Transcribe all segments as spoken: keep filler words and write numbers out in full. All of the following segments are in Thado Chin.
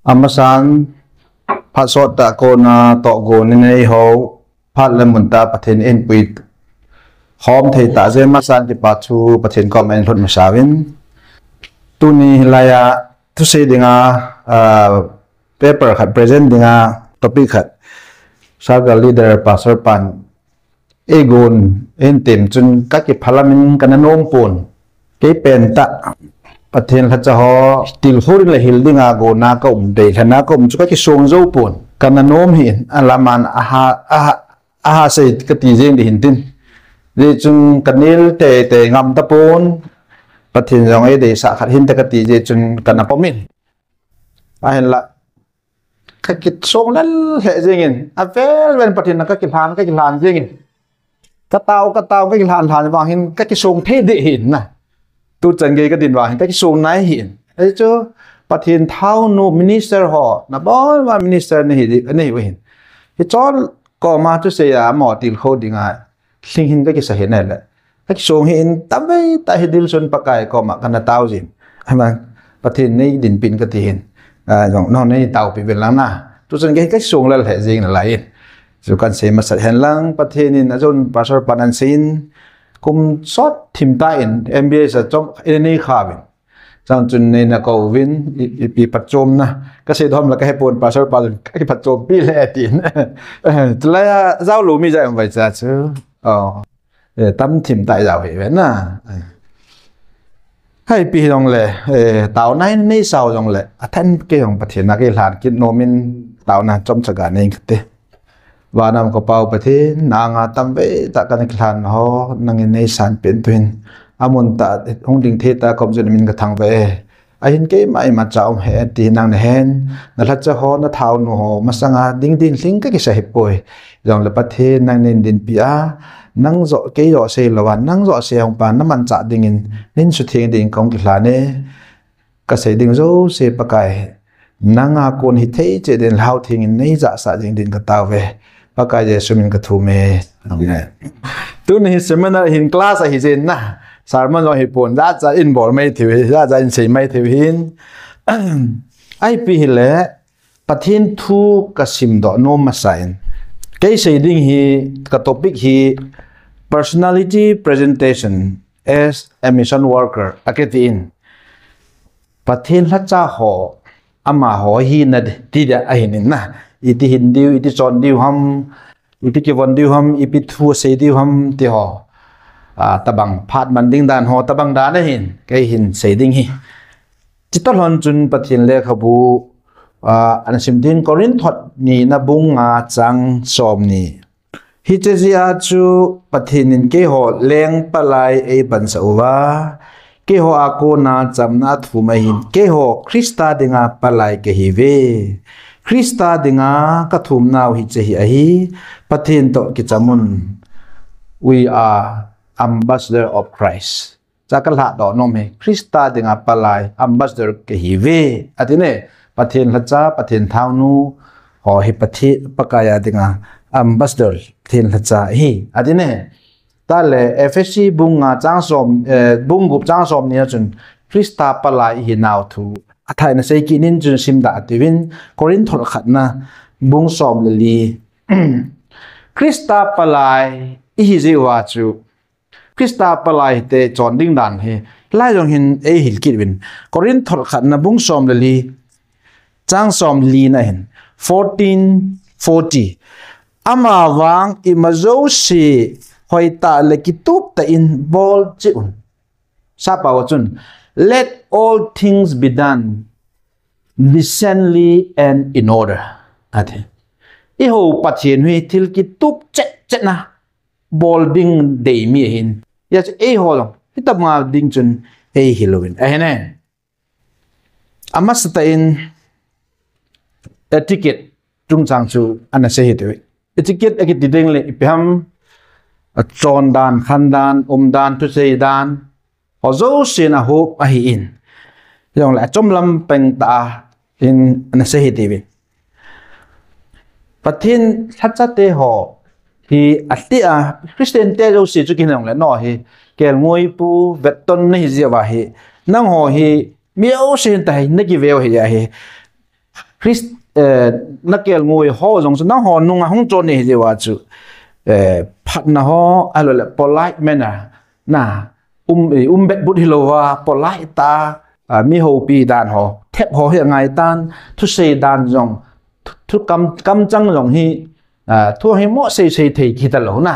Amasan, phat sot tah kona tohgon inei ho, phat le mun tah Pathen in pui khom thei tah jeh, amasan kipa thu Pathen koma eilhut masa uvin. Tuni hilai a thusei dinga, ah, paper khat present dinga, topic khat, circle leader Pastor pan eigon, eihil tem chun kakiphalam in kana nom pon. Kei pen tah Pathen lhacha ho tilkhou ding le hil dinga gonna kaum, deilhena kaum chu kakisong jou pon. Kana nom hih in, alam'in aha, aha, aha sei kati jeng ding hin tin. Hijeh chun kanel teitei ngam tapon. Pathen jong eideisah khat hinte kati jeh chun kana pom in. Ahinla, kakisong lel lheh jengin, avel vel Pathen a kakilhan, kakilhan jengin. Katao, katao, kakilhan lhan vang hin, kakisong thei ding hin na. Tuchan gei kadin vang hin, kakisong nai hin. Ahi chu, Pathen thaonu minister ho, nabon uva minister nahi, nahi u hin. Hichon koma thusei a, amaho tilkhou dinga lhing hin kakisa hih in ahile, kakisong hih in, tamvei tah hi dilsun Pakai koma kana tao jin. Aman, Pathen neidinpi in kati hin. Ah, jong, nangho neitaopi uvin lang na. Tuchan gei kakisong lel lheh jeng nalai in. Chu kahin sei masat hen lang, Pathen in ajon Pastor pan ahin sei in, kum sot thim tah in, M B S a chom, in anei kha uvin. Chang chun neina kou uvin, i, i, i phatchomna. Kasei dom la kahe pon, Pastor pa chun, kakiphatchompi le tin. Chulai a, jao lou mi jat um vai cha chu. Oh. Eh, tam thim tah jao hi ve na. Hei pi jong le, eh, taona nei sao jong le, athan kei jong Pathen a kilhan kit nom in taona chomcha kanei kate. Vana um ka Pa u Pathen, nanga tamvei tah kana kilhan ho, nangin neisan pen tuhin. Amun tah, hung ding thei tah kom jun min kathangvah e. Ahin keima imacha um hih e ti nang nahen, nalhacha ho, nathaonu ho, masanga ding ding lhing kakisa hih poi. Jongle Pathen nangin neidinpi a, nang joh kei joh sei louva, nang joh sei hung pa, namanchah dingin, neihin sutheng dingin kahung kilhan e. Kasei ding jouse Pakai, nanga kon hithei cheh din Lhagao Theng in neijahsah jing din katao ve. Pakai Jesu min kathum e. Amen. Tuni hi seminar hin class ahi jin na. Sermon jong hipon, jat jat in bol mai thei u hi, jat jat in sei mai thei u hin. Ahi pi hile, Pathen thu kasim doh nom masa in. Kei sei ding hi, ka topic hi, personality presentation as a mission worker, akiti in. Pathen lhacha ho, amaho hina ti dia ahin in na. Iti hin diu, iti chon diu ham, iti kivon diu ham, ipi thu sei diu ham ti ho. Ah, tabang phat man ding dan ho, tabang dan ahin, kei hin sei ding hi. Chutah lhon chun Pathen lekhabu, ah, ana sim ding Corinth thot nina bung nga chang som ni. Hiche jeh a chu Pathen in keiho lengpalai eipansah uva, keiho a kona chamna athum ahin, keiho Christa dinga palai kahiuve. Christa dinga kathumnau hiche hi ahi, Pathen toh kicham un. We are ambassador of Christ. Cha kalhadoh nom hi, Christa dinga palai, ambassador kahiuve. Ati ne, Pathen lhacha, Pathen thaonu, ho hi Pathen, Pakai a dinga, ambassador, Pathen lhacha hi. Ati ne, tale, Ephesi bung nga chang som, eh, bung gup chang som ni a chun, Christa palai ihinau thu. Athah in asei kit in chun simda atiuvin, Corinth thot khatna, bung som le li. Christa palai ihi jeh uva chu, Christa palai hite chon ding dan hi, lai jong hin eihil kit uvin. Corinth thot khatna bung som le li, chang som li na hin, fourteen forty. Amavang ima jouse hoitah le kitup tah in bol cheh un. Sapa uva chun, let all things be done decently and in order. Ati. Eiho Pathen hi thil kitup chet chet na bol ding dei mi ahin. Hijeh chun eiho jong, hitabanga ding chun eihil uvin. Ahi ne. Amasatah in etiquette chungchang chu ana sei hite. Etiquette akiti ding le ipi ham, achon dan, khan dan, um dan, thusei dan, ho jousen ahup ahin. Jongle achom lam peng tah in ana sei hite. Pathen lhacha te ho hi atia, Christian te jouse chu kihin jongle no hi, kelngoi pu vetton nahi jeh uva hi, nangho hi mi jousen tahi, nakiveu hi ahi. Christ, eh, nakel ngui ho jong chu nangho nunga hung chon ni hi jeh uva chu, eh, phatna ho, ahilou le polite manner, na, um, eh, um bet but hilou va, polite ta, ah, mi houpi dan ho, thep ho hi angai tan, thusei dan jong, thu, thu kam, kamchang jong hi, ah, thu hi mo sei sei thei kit talou na.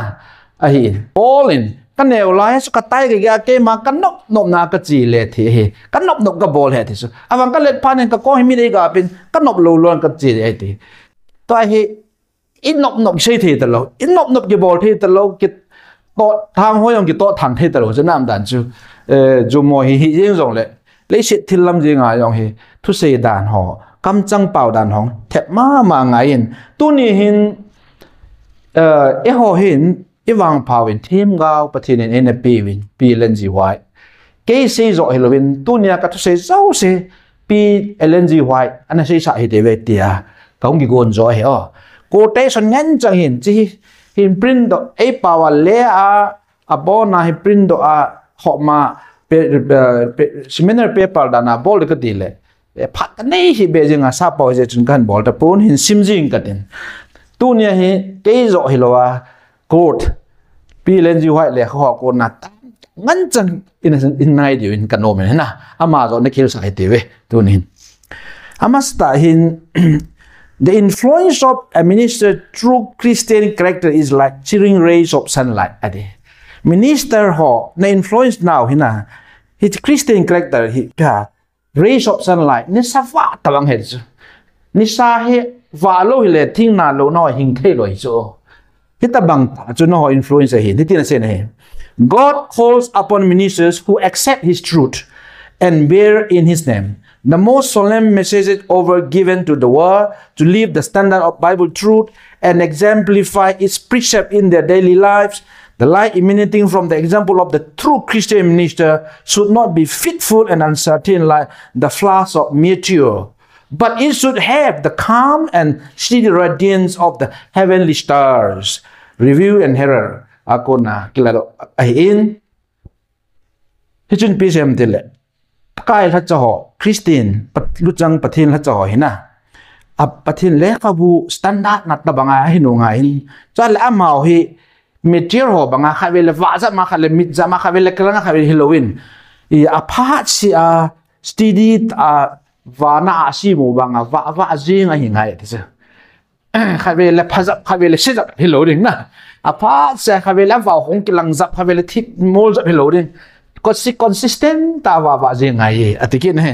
Ahi, Paul in, ka neo lai chu ka tai ka ga keima ka nop nop na ka chi le thi hi. Ka nop nop ka bol he thi chu. Avang ka let phan in ka ko hi mi dei ga pin, ka nop lou lon ka chi le thi. Tua hi, i nop nop sei thei talou, i nop nop kibol thei talou, kitoh thang ho jong kitoh thang thei talou, chu nam dan chu, eh, jumo hi, hi jeng jong le, leiset thil lam jeng a jong hi, thusei dan ho, kamchang pao dan ho, thep mama ngai in, tuni hin, eh, eiho hin, i vangpha uvin, themgao Pathen in eina pe uvin, Pi Ellen G White. Kei sei joh hilouvin, tunia ka thusei jouse, Pi Ellen G White, ana seisah hi te ve tia, ka hung kigon jo hi o. Quotation ngen chang hin, chi hi, hin print doh, ei pao a le a, abon a hi print doh a, homa, pe, pe, pe, seminar paper dan a bol ka ti le. E, phat ka nei hi be jing a sa pao je chun kan bol ta pon hin sim jing ka tin. Tunia hi, kei joh hilou a, quote, Pi Ellen G White le ho quote na ta, ngan chang in, in nai diu in ka nom in na. Ama joh na kil sa hi te ve, tunin. Amasta hin, the influence of a minister through Christian character is like cheering rays of sunlight. Ati. Minister ho, na influence nau hina. Hi Christian character hi, ha, rays of sunlight, nisa vah tabang he chu. Nisa hi vah lou hile, thing na lou na hing thei lou hi chu. Hitabang ta chu nangho influence ahi, hitin asei na hi. God calls upon ministers who accept his truth and bear in his name the most solemn messages over given to the world to live the standard of Bible truth and exemplify its precept in their daily lives. The light emanating from the example of the true Christian minister should not be fitful and uncertain like the flash of meteor, but it should have the calm and steady radiance of the heavenly stars, review and herald. Akona kilado ahin. Hichun P C M tile. Kai lhacha ho, Christian, pat, luchang Pathen lhacha ho hina. A Pathen lekhabu standard na tabanga hinu ngai hin. Chale amau hi meteor ho banga kha vele vah jama kha le mit jama kha vele klang kha vele hilouvin. I aphat si a steady a vana a si mu banga vah vah jing ahi ngai ti se. Kha vele phajap kha vele sijap hilou ding na. Aphat se kha vele vah hong kilang jap kha vele thip mol jap hilou ding. Ko si consistent ta vah vah jing ngai ati kin he.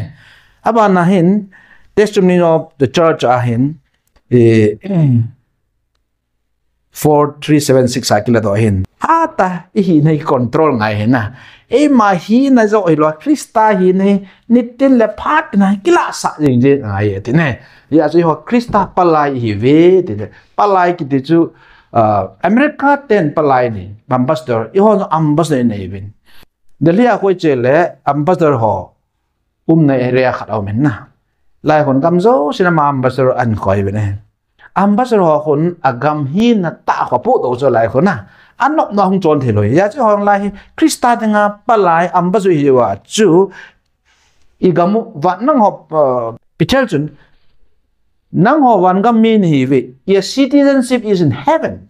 Abana hin Testimony of the Church ahin. E, four three seven six a kilado hin. Ata, i hina hi control ngai hina. Eima hina jo hilou, Christa hina hi, nitin le phat na, kilasa jing jing ngai ati ne. Hijeh chun eiho Christa palai ihiuve, ti ne. Palai kiti chu, ah, America ten palai ni, ambassador, eiho ambassador nei uvin. Delhi a koi che le, ambassador ho, umna area khat aum in na. Lai khun gam jouse na ma ambassador ahin koi uvin e. Ambassador ho khun agam hina tah kho pu to chu lai khun na. Anop na hung chon thei lou. Hijeh chun hon lai hi Christa dinga palai ambassador hi uva chu i gam u van nangho, uh, Peter chun nangho van gam mi nahiuve. Your citizenship is in heaven.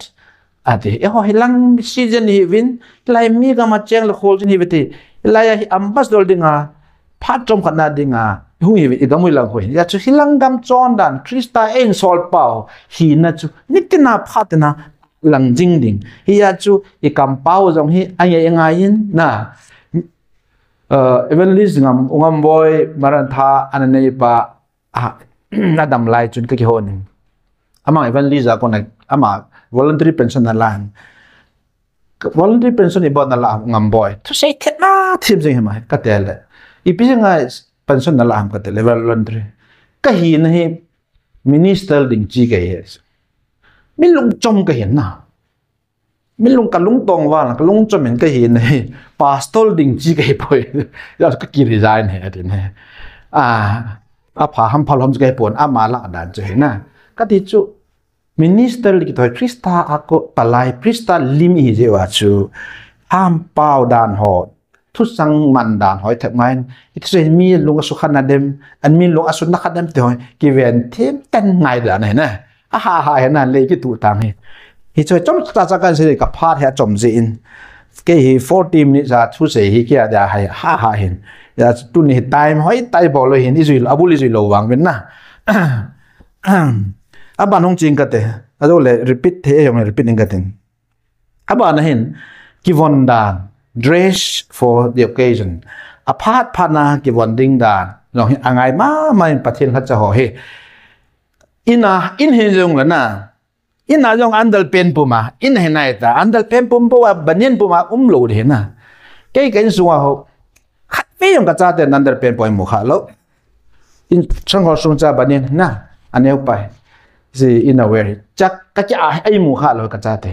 Ati, eiho hilang citizen ihiuvin, lai mi gam a cheng le khol chin ihiuve ti. Lai a hi ambassador dinga, phat chomkhat na dinga, hung ihiuve, i gam u hilang ho hin. Hijeh chun hilang gam chondan, Christa eihin sol pau, hina chu, nitin a phat na, lang jing ding. Hijeh chun, i kampau jong hi, angai angai in, na, uh, evangelist ngam, ngam boi, maran tha, ana nei pa, a, adam lai chun ka kihou ning. Ama evangelist a kona, ama voluntary pension nala. Voluntary pension ibol nala ngam boi. Thusei thet na thim jing hima ka ti le. Ipi jeh a pension nala ham ka ti le voluntary. Ka hina hi minister ding chi ka hi. Mi lungchom ka hina. Mi lung ka lungtong val, ka lungchom in ka hina hi, pastor ding chi ka hi poi. Hijeh chun ka ki resign hi, ati ne. A, apha ham phalom chu ka hi pon, ama lah dan chu hina. Ka ti chu, minister li kiti hi Christa a ko palai, Christa lim ihi jeh uva chu, ham pao dan ho, thusang man dan hoi thep ngai. Iti se mi lung asu khan na dem, an mi lung asu na khan dem te hoi, kiven them ten ngai dan na. Aha ha hena le kitu tang hi. Hi choi chom ta cha kan se ka phat he chom je in. Kei hi forty minutes a thu sei hi kia da hai ha ha hin. Ya tuni hi time hoi tai bol lo hin ijui lo, abul ijui lo vang vin na. Aban hung ching kate. Ajo le repeat the hung repeat ning katin. Abana hin kivon dan, dress for the occasion. Aphat phat na kivon ding dan. Jong hi angai mama in Pathen lhacha ho hi. Ina, in hin jong la na. Ina jong underpant puma. In hin nai ta. Underpant pum puma, banyan puma um lo de na. Kei ka insunga ho. Khat ve jong ka chate underpant poi mu kha lo. In sang ho sung cha banyan na. Aneu pai. Si in a wear. Chak ka cha ai mu kha lo ka chate.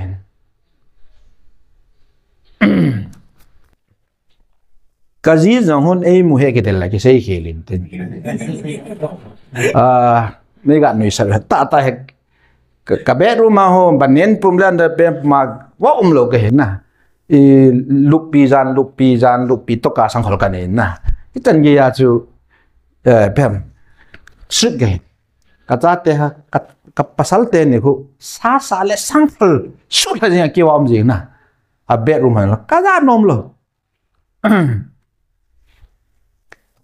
Ka ji jong hon ei mu he kitel la kisei khelin tin. Ah, nei ga nui sa ta ta he ka, ka bedroom a ho banyan pum le underpant ma wa um lo ka he na. I lupi jan, lupi jan, lupi to ka sang khol ka nei na. I tan ge ya chu, eh, pem. Sut ge. Ka chate ha, ka, ka pasal te ni khu, sa sa le sang khol, su la jing ki wa um jing na. A bedroom ha la, ka ja nom lo.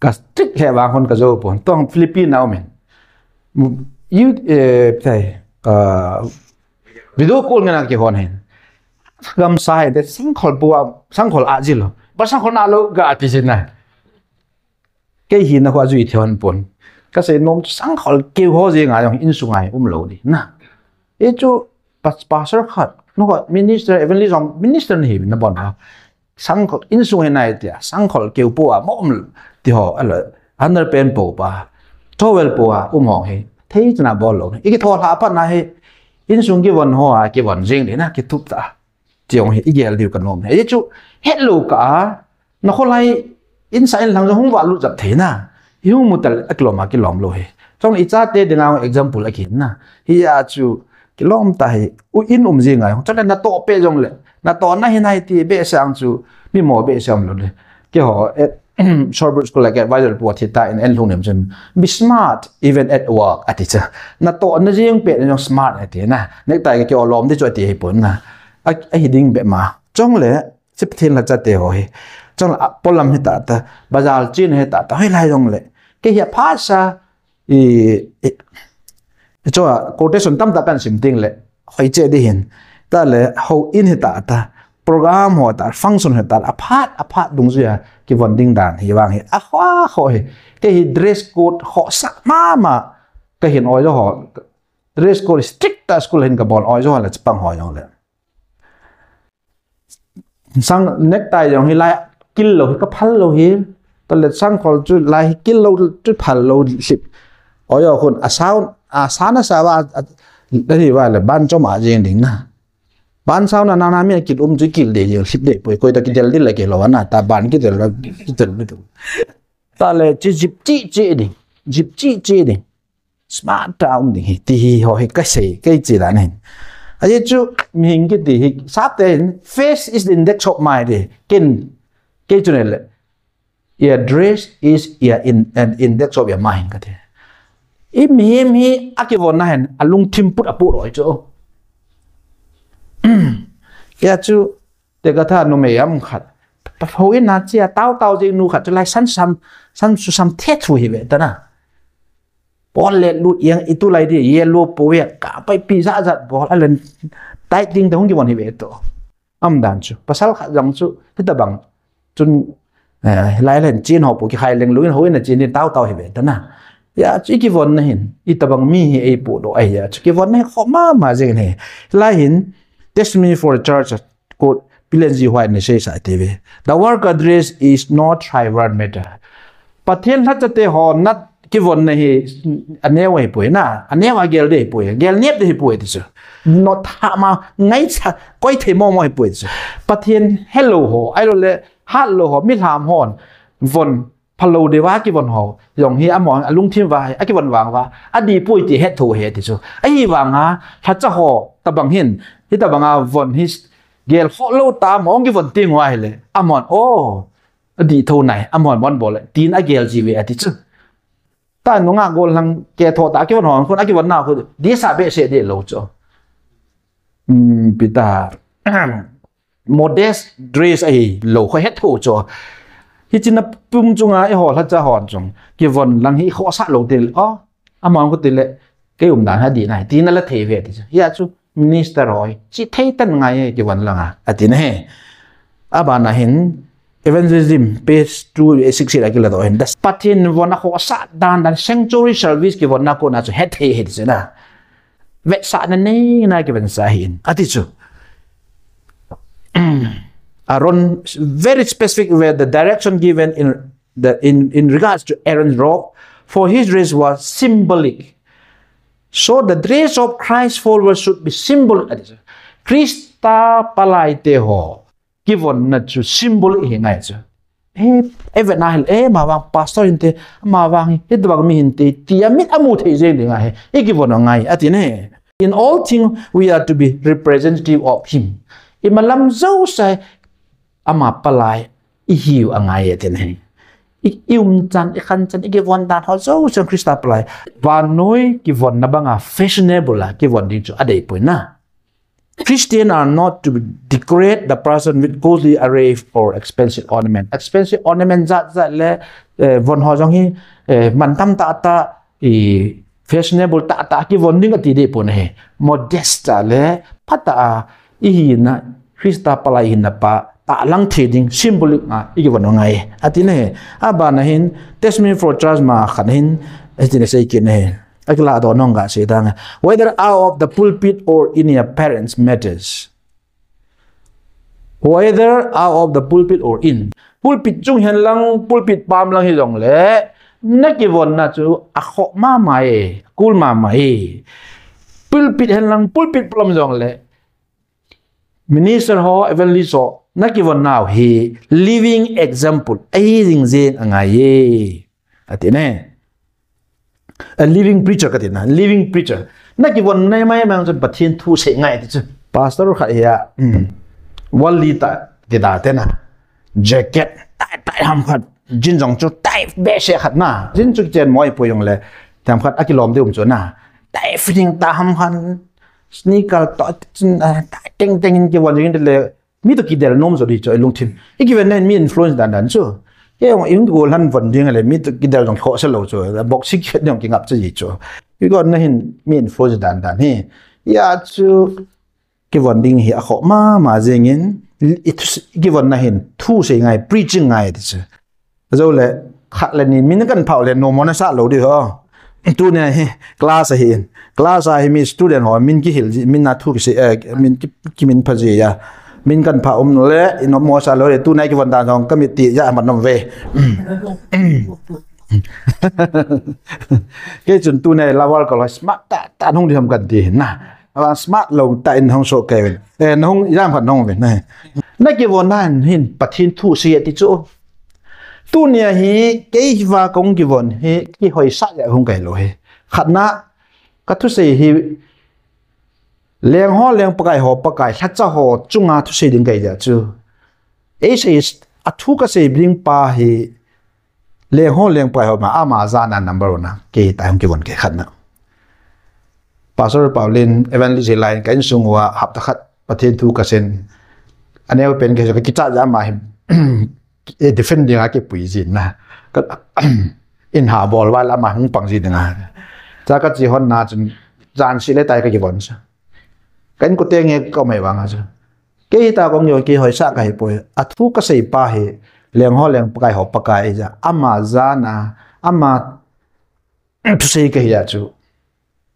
Ka strict he vang hon ka jo pon. Tong Philippine nau men. You, eh, tai, ah, video call ngana ki hon hen. Gam sa he, te sang khol pua, sang khol a ji lo. Ba sang khol na lo ga ti jin na. Kei hi na khu ajui thei hon pon. Ka sei nom chu sang khol keu ho jeng a jong insung a um lo di na. E chu pas-, pastor khat, no khat, minister, evangelist jong, minister ni hi na bon ha. Sang khol insung he nai tia, sang khol keu po a, mom ti ho, alo, underpant po pa, towel po a, um ho hi. Thei chana bol lo. I ki tho hla pa na hi, insung kivon ho a, kivon jing di na, kitup ta. Ti jong hi i gel diu ka nom. Hi chu het lo ka a, na kholai in sa in lang jong hung va lut jap thei na. I hung mu tal a kilom a kilom lo hi. Chong i chate dinga example a ki na. Hi a chu kilom ta hi. U in um jing ngai. Chong na to pe jong le. Na to na hi nai ti be sang chu mi mo be sang lo le. Ki ho, eh, Shorebrook School like advisor po thi ta in en lung nem chun. Be smart even at work ati cha. Na to na jing pe na jong smart ati na. Necktie ki olom di chu ati hi pon na. A, a hi ding be ma. Chong le, si Pathen lhacha te ho hi. Chong le, a, polam hi ta ta, bazar chin hi ta ta, hoi lai jong le. Kei hi a pha sa, i, i, i cho a, quotation tam ta kan sim ting le, hoi che di hin. Ta le, ho in hi ta ta, program ho ta, function ho ta, a phat, a phat dung zui a, kivon ding dan, hi vang hi, a ho, ho hi. Kei hi dress code ho sa ma ma, ka hin oi jo ho, dress code strict ta school hin ka bol oi jo ho le, chapang ho jong le. Sang necktie jong hi lai kil lo hi ka phal lo hi. Tole sang khol chu lai hi kil lo chu phal lo sip. Oi jo khun a sound a sana sa va a, a, a hi va le ban chom a jing ding na. Ban sound na na na mi kil um chu kil de jing sip de poi koi ta kidel dil le ke lo na ta ban kidel la kidel ni tu. Tale chi jip chi chi ding. Jip chi chi ding. Smart ta um ding hi, ti hi ho hi ka sei, kei chi dan hin. A ye chu, mi hing ki ti hi, sap te hin, face is the index of mind ti. Kin, kei chu ne le. Your dress is your in, an index of your mind ka ti. I mi hi, mi a kivon na hin, a lungthim put a put oi chu. Ya chu, te ka tha numei am khat. Pa ho in na chia, tau tau jing nu khat, chu lai san sam, san su sam the thu hi ve ta na. Bol le lut yang itu lai di, yellow po ya, ka pai pi za za bol, a len tai ting te hung kivon hi ve to. Am dan chu, pasal khat jong chu, hita bang, chun, eh, lai len chin ho po ki khai leng lu in ho in a chin din tau tau hi ve ta na. Ya, chu i kivon na hin, i ta bang mi hi ei po do ai ya, chu kivon na hi kho ma ma jing ne. Lai hin, Testimony for the Church, quote, Ellen G. White ne sei sa ti ve. The work address is not trivial matter. Pathen lhacha te ho na kivon na hi a neo hi poi na, a neo a gel de hi poi, gel nep de hi poi ti chu. No tha ma ngai cha koi thei mo mo hi poi ti chu. Pathen hello ho, ai lo le hat lo ho, mi hlam hon von phalo de va kivon ho. Jong hi a mo a lungthim va hi, a kivon vang va. A di poi ti het tho he ti chu. A hi vang a, lhacha ho, ta bang hin, hi ta bang a von hi gel ho lo ta mo kivon ti ngwa hi le. A mon, oh, Adih tho nai, amahon bon bol le, tin agel ji ve ati chu. Ta nunga gol lang ke tho ta kivon hon khun, akivon na khun, disa behseh deh lou chu. Hmm, Peter. Modest dress ahi lou kho het tho chu. Hichina pum chunga eiho lhacha hon chung. Kivon lang hi khohsah lou til. Oh, amahon khu tile, kei umdan hi adih nai. Tina la thei ve ti chu. Hia chu minister ho hi. Chi thei tan ngai e kivon langa. Ati na he. Abana hin evangelism page two six eight akila doh hin. Das Pathen von a khohsah dan dan sanctuary service kivon na kona chu het thei het chu na. Vetsahna neina kivon sa hin. Ati chu. Aaron, very specific where the direction given in the in, in regards to Aaron's robe, for his dress was symbolic. So the dress of Christ followers should be symbolic. Ati chu. Krista palai te ho kivonna chu symbolic hi ngai chu. Eh, eh, vet na hil, eh, amavang pastor hinte, amavang hi, hitobang mi hinte, tia mit amu thei jeng ding ahi, i kivon u ngai, ati ne. In all things, we are to be representative of him. Imalam jousea, ama palai, ihiu angai, ati ne. I, i umchan, i khanchan, i kivon dan ho jousea Krista palai. Vannoi kivonna banga fashionable a, kivon ding chu adei poi na. Christians are not to decorate the person with costly array or expensive ornament. Expensive ornament jat jat le, eh, von ho jong hi, eh, mantam tah tah, i fashionable tah tah kivon ding ati deh pon ahi. Modest tah le, phatah a, i hina, Krista palai hina pa, tahlang thei ding, symbolic a, i kivon u ngai. Ati na he, abana hin, testimony for church ma khat hin, ati na sei kit na he. Akila do nong ga se dang. Whether out of the pulpit or in your parents' matters. Whether out of the pulpit or in. Pulpit chung hen lang, pulpit pam lang hi jong le. Na kivon na chu akhoh mama e, kul mama e. Pulpit hen lang, pulpit pam jong le. Minister ho, evangelist ho, na kivon nau hi living example. Ahi jing jeng angai e. Ati ne. A living preacher kati na, living preacher. Na kivon na mai mang chu Pathen thu sei ngai ti chu. Pastor khat hi a, um, wali ta, ti da te na. Jacket, tai, tai ham khat. Jeans jong chu tai behseh khat na. Jeans chu chen moi poi jong le. Tam khat akilom deh um chu na. Tai fitting ta ham khat. Sneaker to, tai teng teng in kivon jing le. Mi to kidel nom jo di chu, i lungthim. I kivon na hin mi influence dan dan chu. Kei jong i hung go lhan von ding le, mi to kidel jong khoh sa lou chu. Boxing khet jong kingap chu ji chu. I kivon na hin mi influence dan dan hi. Ya chu kivon ding hi akhoh mama jeng in, i thu, i kivon na hin thu sei ngai, preaching ngai ti chu. Ajo le, khat le ni, min kan phah le, nom mona sa lou di ho. Tunia hi, class ahi in. Class a hi mi student ho, min kihil ji, min na thu kisei, eh, min ki, kimin pha ji ya. Min kan phah um le, i nom mo sa lou le, tunia kivon dan jong, ka mit ti ya, man nom ve. Kei chun tunia la wal ka lo, smart ta, ta nung di ham kan ti na. Awa smart lou ta in hong so kei ven. Eh, nung jam khat nung ven. Na. Na kivon na hin Pathen thu sei ati chu. Tunia hi kei hi va kong kivon hi kihoisah ja hung kai lou hi. Khat na ka thusei hi leng ho leng pakai ho pakai lhacha ho chunga thusei ding kai ja chu. Ei sei a thu ka sei ding pa hi leng ho leng pakai ho ma ama jana number one na kei ta hung kivon kei khat na. Pastor Paulin, Evangelist Hilai, ka insung uva hapta khat Pathen thu ka sen. Aneo pen ke ka kicha ja ma hi, eh, defend dinga kipui jin na. Ka, in ha bol val ama hung pang jin dinga. Cha ka chi hon na chun, jan si le tai ka kivon sa. Ka in ko te nge ko mai vang a cha. Kei ta kong yo kei hoisah ka hi poi. A thu ka sei pa hi, leng ho leng pakai ho pakai ja. Ama jana, ama thusei ka hi a chu.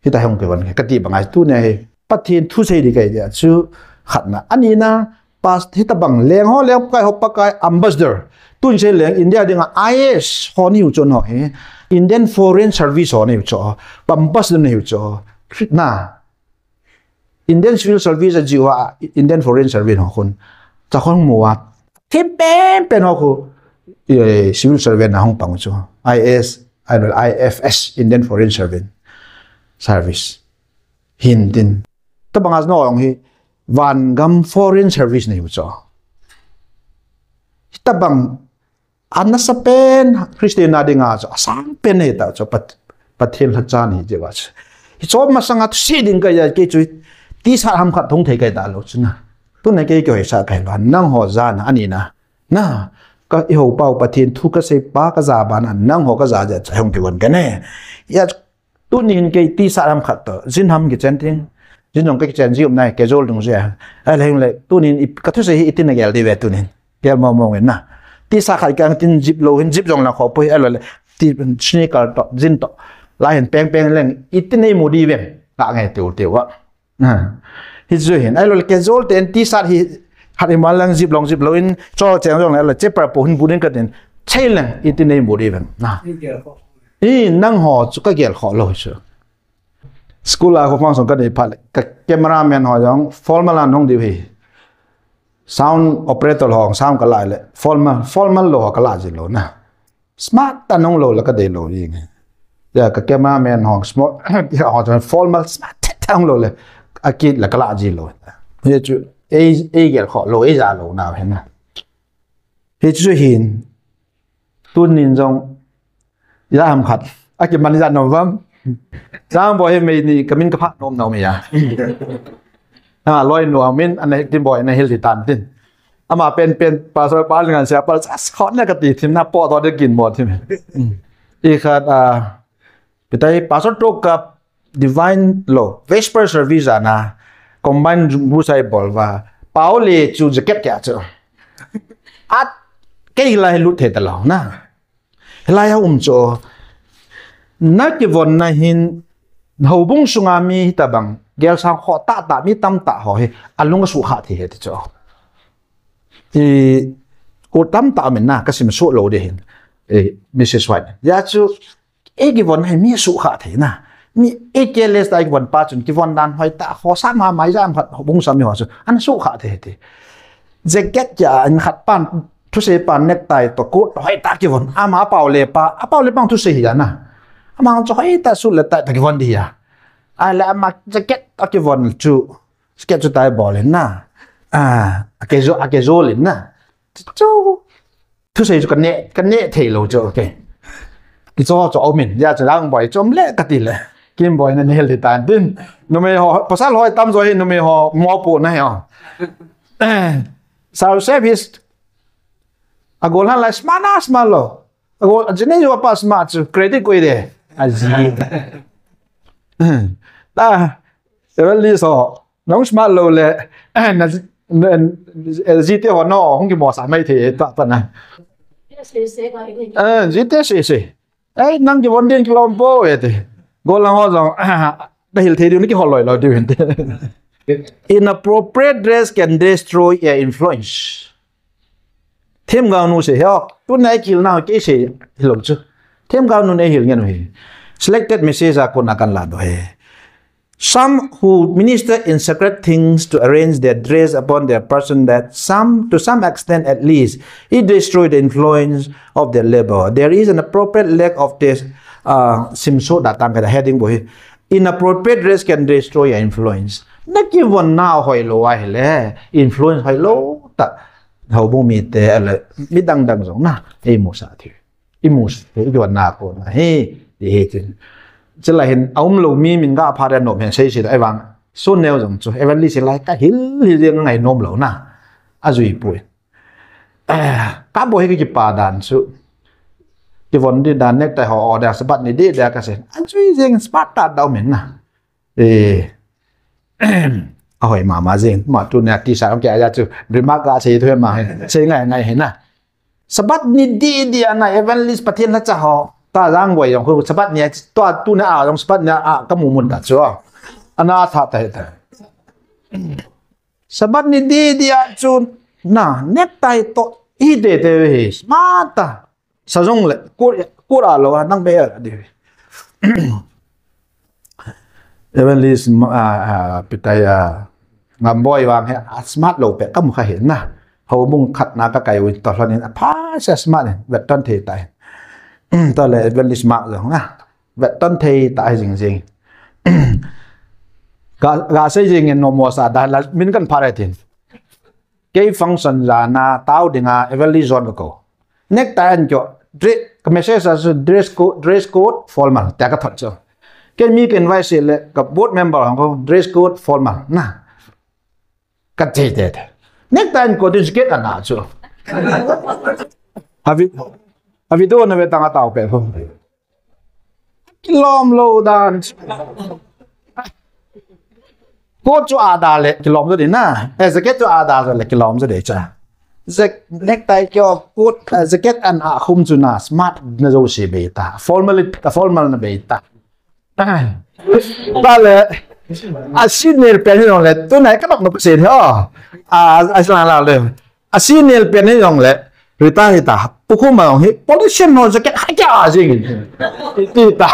Hita hung kivon ka ti bang a tunia hi. Pathen thusei di ka hi a chu khat na. Ani na, pas, hita bang leng ho leng pakai ho pakai ambassador. Tun sei leng India dinga I A S ho ni u chu no hi. Indian Foreign Service ho ni u chu. Ambassador ni u chu. Na. Indian Civil Service a jiu a Indian Foreign Service ho khun. Cha khun mu a. Thim pen pen ho khu, eh, Civil Servant a hung pang chu. I A S, I F S, Indian Foreign Servant Service. Hin tin. Tabang as no ong hi, van gam Foreign Service nei chu. Tabang Ana sa pen Christian na dinga chu asang pen hita chu Pat-, Pathen lhacha ahi jeh a chu. Hiche masanga thusei ding kahi a kei chu T-shirt ham khat hung thei kahi talou chu na. Tuna kei kihoi sa kahi ba nangho jana ani na. Na, ka i hou pau Pathen thu kasei pa kaja bana nangho kaja jeh a chu hung kivon kane. Hijeh a Tunin kei T-shirt ham khat toh, jeans ham kichen ting. Jeans jong kei kichen ji um nai, casual dung jia. Ahile hingle, tunin i, ka thusei hi itin nagel diu ve tunin. Gel mo mo ngen na. T-shirt khat kang tin zip lou hin, zip jong la kho poi, ahilou le. T, sneaker toh, jeans toh. Lai hin peng peng leng, itin nei mu diu ve. Ka ngai tiu tiu a. Na. Hichu hin, ahilou le, casual ten T-shirt hi, hat hi mal lang zip long zip lou in, cho cheng jong le, ahilou le, che par po hin bu ding ka tin. Chei leng, itin nei mu diu ve. Na. I nangho chu kagel khoh lou chu. School a kho function kanei phat le, ka cameraman ho jong formal a hung diu hi. Sound operator ho sound kala le, formal, formal lou ho kala ji lou na. Smart ta hung lou le kadei lou ji nge. Ya ka cameraman ho smart, ya ho jong formal smart ta hung lou le, akit le kala ji lou. Hichu, ei, ei gel khoh lou, ei ja lou na hi na. Hichu hin, tunin jong, ijat ham khat, akiman ijat nom uvam. Jangboi hi mei ni, kamin kapha nom nom e a. Ha, loi nu amin, ana hik tin boi, ana hil ti tan tin. Ama pen pen, pastor pa lingan sia pal, as khot na kati thim na po to de kin mo thim. I khat, a, pitai, pastor to ka, Divine lo, Vesper service ana, combine bu sai bol va, Paul le chu jacket kya chu. At, kei lai lut thei talou na. Lai ha um chu. Na kivon na hin, houbung sunga mi hitabang, gel sang ho ta ta, mi tam ta ho hi, alung su kha thei he ti chu. I, ko tam ta min na, kasim su lou de hin. E, Missus White. Ya chu, Ei kivon hi mi sukha thei na. Mi ei careless ta ei kivon pa chun kivon dan hoi ta, ho sa ma mai jam khat bung sa mi ho chu. Ana sukha thei ti. Jacket kya an khat pan thusei pan necktie to coat hoi ta kivon. Ama pau le pa, a pau le pang thusei hi na. Ama chu hoi ta suit le tie ta kivon di ya. Ahile ama jacket ta kivon chu. Jacket chu tai bol in na. A, a casual, a casual in na. Chu Thusei chu ka neh, ka neh thei lou chu, okay. Kicho chu aumin, ya chu Jangboi chom le kati le. Kimboi na nel ti tan tin. Numei ho, pasal ho tam jo hi numei ho mopo na hi o. Eh, Sao Sep hi agol han lai smart na smart lou. Agol, ajine jo pa smart chu credit koi de. Aji. Ta, Evangelist ho. Nang smart lou le, eh, na, na, eh, jite ho no, hung kimosa mai thei ta, ta na. Eh, jite sese. Eh, nang kivon din kilom po, eh, te. Golang ho jong, ah, da hil thei diu, ni kihol loi lou diu hin te. Inappropriate dress can destroy your influence. Themgao nu sei hi, tuna i kihilna kei sei hilou chu. Themgao nun eihil ngen u hi. Selected message a kona kan la doh e. Some who minister in secret things to arrange their dress upon their person that some, to some extent at least, it destroy the influence of their labor. There is an appropriate lack of this, uh, simso datang ka heading bou hi. Inappropriate dress can destroy your influence. Na kivonna hoilou ahile, influence hoilou ta. Houbung mite, ahile, mi dang dang jong na, eimusah thei. Imusah thei, ikivonna kona hi, ti hi tin. Chulai hin, aumlou mi min ga pha de nom hen sei sei ta, ahivang, sun neo jong chu, Evangelist lai ka hil, hil jeng ngai nom lou na. Ajui poi. Eh, ka boi hi kipa dan chu. Kivon di dan necktie ho order Sabbath ni di dia ka sei. Ajui jeng smart ta dau min na. Eh. Ahoi mama jeng. Ma tuna ti sa kya ja chu. Remark ka sei thu ma. Sei ngai ngai hi na. Sabbath ni di dia na Evangelist Pathen na cha ho. Ta Jangboi jong khu Sabbath ni tua tuna a jong Sabbath ni a ka mu mun ta chu. Ana tha ta he ta. Sabbath ni di dia chu na necktie to i de de hi smart ta. Sa jong le kur, kur a lou a nang be a di. Evangelist, ah, ah, pitai, ah, Ngamboi vang hi, ah, smart lou pe ka mu kha hi na. Houbung khat na ka kai u to lhon in, ah, pha sa smart in, vet ton thei tai. To le Evangelist Mark jong na. Vet ton thei tai jing jing. Ga, ga sei jing in no mo sa da la min kan pha re tin. Kei function jana tao dinga Evangelist John ka ko. Necktie an kyo, dre-, ka message a chu dress code, dress code formal, tia ka thot chu. Ken mi ka invite seh le ka board member hong ko dress code formal, na. Ka che te te. Necktie an kyo tin jacket an a chu. A vi-, a video na ve tang a tao pe ko. Kilom lou dan. Coat chu a da le kilom jo de na. Eh, jacket chu a da jo le kilom jo de cha. Jack-, necktie kyo, coat, eh, jacket an a khum chu na smart na jo se be ta. Formal, formal na be ta. Ta le, a senior pen hi jong le, tunai ka nok nok se ho. A, a sa la le. A senior pen hi jong le, retire ta. Pu khu ma jong hi, politician no jacket ha kya a jing. Iti ta.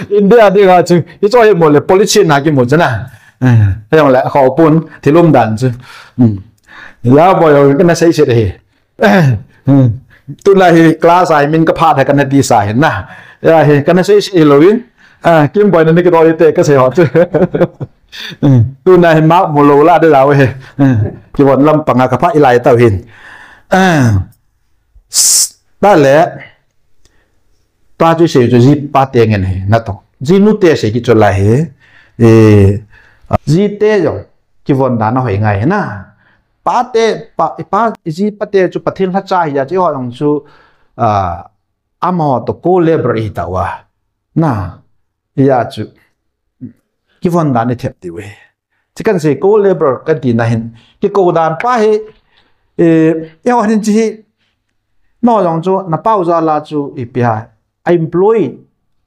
India ding a chu, i choi mo le, politician na ki mo chu na. Eh, jong le, kho pun, thilum dan chu. Hmm. Ya boy, ka na sei se de hi. Hmm. Tulai hi class ai min ka pha da ka na ti sa hin na. Ya hi, ka na sei se lo in. Ah, kim boy na ni ki do te ka sei ho chu. Hmm. Tulai hi ma mo lo la de la we. Hmm. Ki von lam panga ka pha i lai tau hin. Ah. S-, ta le. Ta chu sei chu ji pa te ngen hi na to. Ji nu te sei ki chu lai hi. Eh, ji te jong ki von da na hoi ngai na. Pa te, pa, pa, ji pa te chu Pathen lhacha hi a chu ho jong chu, ah, amaho to co-labor i ta wa. Na, ya chu. Ki von dan i thep ti we. Chi kan sei co-labor kan ti na hin. Ki ko dan pa hi, eh, i ho hin chi hi. No jong chu, na pau ja la chu i pi ha. A employee,